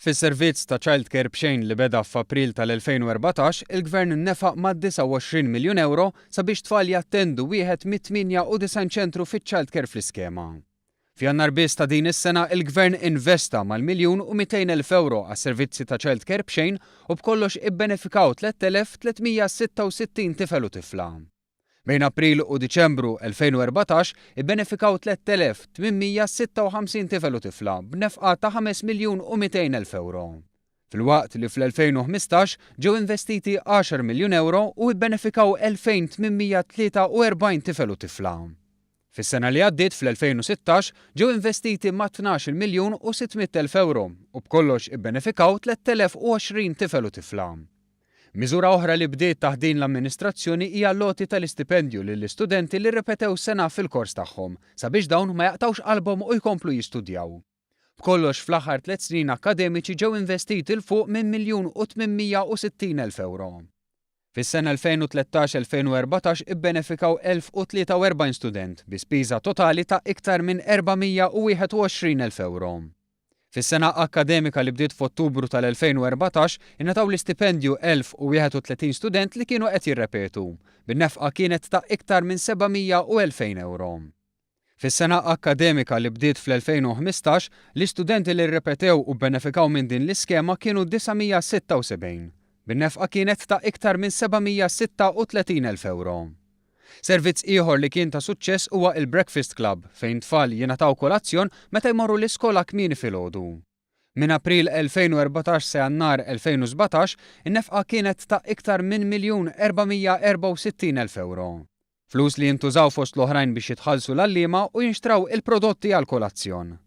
Fis-servizz ta' childcare b'xejn li beda f'April tal-2014, il-Gvern nefaq mad-29 miljun ewro sabiex tfal jattendu wieħed mit-98 ċentru fiċ-childcare fl-iskema. F'Jannar biss ta' din is-sena il-Gvern investa mal-miljun u 200 elf ewro għas-servizzi ta' childcare b'xejn u b'kollox ibbenefikaw 3,366 tifel u tifla. Bejn April u Diċembru 2014 ibbenefikaw 3,856 tifel u tifla b'nefqa ta' 5 miljun u 200 elf ewro. Filwaqt li fl-2015 ġew investiti 10 miljun ewro u ibbenefikaw 2,843 tifel u tifla. Fis-sena li għaddiet fl-2016 ġew investiti mat-tnax-il miljun u 600 elf ewro u b'kollox ibbenefikaw 3,020 tifel u tifla. Miżura oħra li bdiet taħt din l-amministrazzjoni hija l-għoti tal-istipendju lill-istudenti li rrepetew sena fil-kors tagħhom, sabiex dawn ma jaqtgħux qalbhom u jkomplu jistudjaw. B'kollox fl-aħħar tlett snin akkademiċi ġew investiti 'l fuq minn 1,860,000 ewro. Fis-sena 2013-2014 ibbenefikaw 1,043 student bi spiża totali ta' iktar minn 421,000 ewro. Fis-sena akkademika li bdiet f'Ottubru tal-2014, ingħataw l-istipendju 1,031 student li kienu qed jirrepetu, bin-nefqa kienet ta' iktar minn 702,000 ewro. Fis-sena akkademika li bdiet fl-2015, l-istudenti li rrepetew u bbenefikaw minn din l-iskema kienu 976, bin-nefqa kienet ta' iktar minn 736,000 ewro. Servizz ieħor li kien ta' suċċess huwa il-Breakfast Club fejn tfal jingħataw kolazzjon meta jmorru l-iskola kmieni filgħodu. Minn April 2014 sa Jannar 2017, in-nefqa kienet ta' iktar minn 1,464,000 ewro. Flus li jintużaw fost l-oħrajn biex jitħallsu l-għalliema u jinxtraw il-prodotti għall-kolazzjon.